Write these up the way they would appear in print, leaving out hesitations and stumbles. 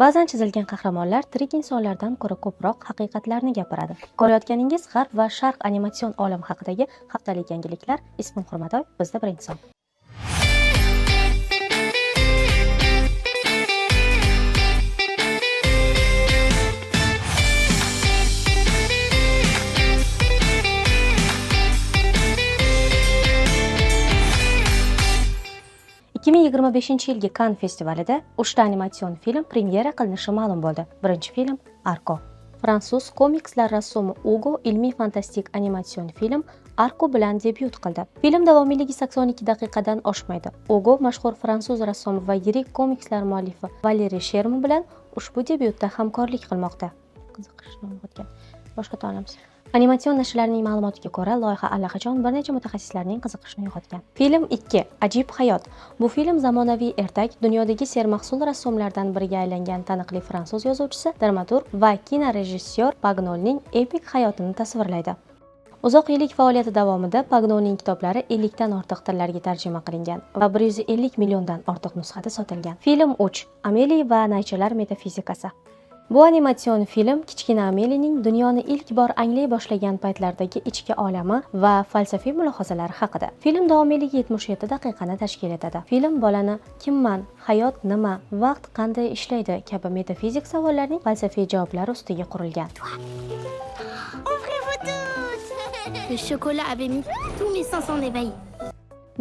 Ba'zan chizilgan qahramonlar tirik insonlardan ko'ra ko'proq haqiqatlarni gapiradi. Ko'rayotganingiz G'arb va Sharq animatsion olami haqidagi haftalik yangiliklar. Ismim Hurmatoy, bizda bir inson. 2025-yilgi Kann festivalida 3 ta animatsion film premyera qilinishi ma'lum bo'ldi. Birinchi film Arko. Fransuz komikslar rassomi Ugo ilmiy fantastik animatsion film Arko bilan debyut qildi. Film davomiyligi 82 daqiqadan oshmaydi. Ugo mashhur fransuz rassomi va yirik komikslar muallifi Valeri Sherman bilan ushbu debyutda hamkorlik qilmoqda. Qiziqishni uyg'otgan. Boshqa olamiz. Animatsion nashrlarning ma'lumotiga ko'ra, loyiha allaqachon bir necha mutaxassislarning qiziqishini uyg'otgan. Film 2. Ajib hayot. Bu film zamonaviy ertak, dunyodagi sermahsul rassomlardan biriga aylangan taniqli fransuz yozuvchisi, dramaturg va kinorejissyor Pagnolning epik hayotini tasvirlaydi. Uzoq yillik faoliyati davomida Pagnolning kitoblari 50 dan ortiq tillarga tarjima qilingan va 150 milliondan ortiq nusxada sotilgan. Film 3. Ameli va naychalar metafizikasi. Bu animatsion film kichkina Amelining dunyoni ilk bor anglay boshlagan paytlardagi ichki olami va falsafiy mulohazalari haqida. Film davomiyligi 77 daqiqani tashkil etadi. Film bolani kimman, hayot nima, vaqt qanday ishlaydi kabi metafizik savollarning falsafiy javoblari ustiga qurilgan. Ouvrez-vous toutes. Le chocolat avait mis tous mes sens en éveil.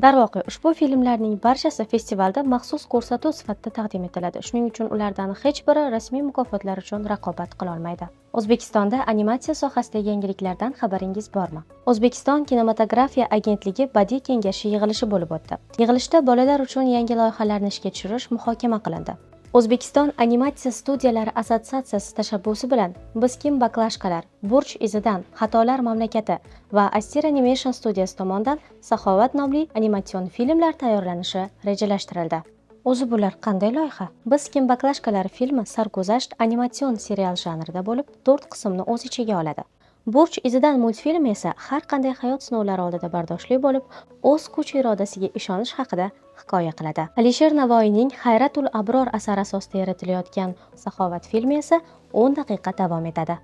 Darvoqe, ushbu filmlarning barchasi festivalda maxsus ko'rsatuv sifatida taqdim etiladi. Shuning uchun ulardan hech biri rasmiy mukofotlar uchun raqobat qila olmaydi. O'zbekistonda animatsiya sohasidagi yangiliklardan xabaringiz bormi? O'zbekiston kinematografiya agentligi badiiy kengashi yig'ilishi bo'lib o'tdi. Yig'ilishda bolalar uchun yangi loyihalarni ishga tushirish muhokama qilindi. O'zbekiston animatsiya studiyalari assotsiatsiyasi tashabbusi bilan Biz kim baklashkalar, Burch izidan, Xatolar mamlakati va Astir Animation studiyasi tomonidan Saxovat nomli animatsion filmlar tayyorlanishi rejalashtirildi. O'zi bular qanday loyiha? Biz kim baklashkalar filmi sarguzasht animatsion serial janrida bo'lib, 4 qismni o'z ichiga oladi. Burch izidan multfilmi esa har qanday hayot sinovlari oldida bardoshli bo'lib, o'z kuch irodasiga ishonish haqida hikoya qiladi. Alisher Navoiyning Hayratul Abror asari asosida yaratilayotgan Saxovat filmi esa 10 daqiqa davom etadi.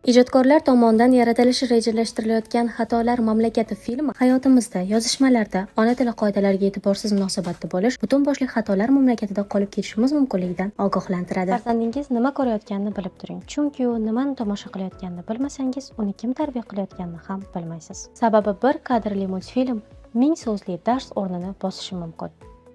Ijodkorlar tomonidan yaratilishi rejalashtirilayotgan Xatolar mamlakati filmi hayotimizda, yozishmalarda, ona tili qoidalariga e'tiborsiz munosabatda bo'lish, butun boshli xatolar mamlakatida qolib ketishimiz mumkinligidan ogohlantiradi. Farzandingiz nima ko'rayotganini bilib turing, chunki u nimani tomosha qilayotganini bilmasangiz, uni kim tarbiya qilayotganini ham bilmaysiz. Sababi bir kadrli multfilm 1000 so'zli dars o'rnini bosishi mumkin.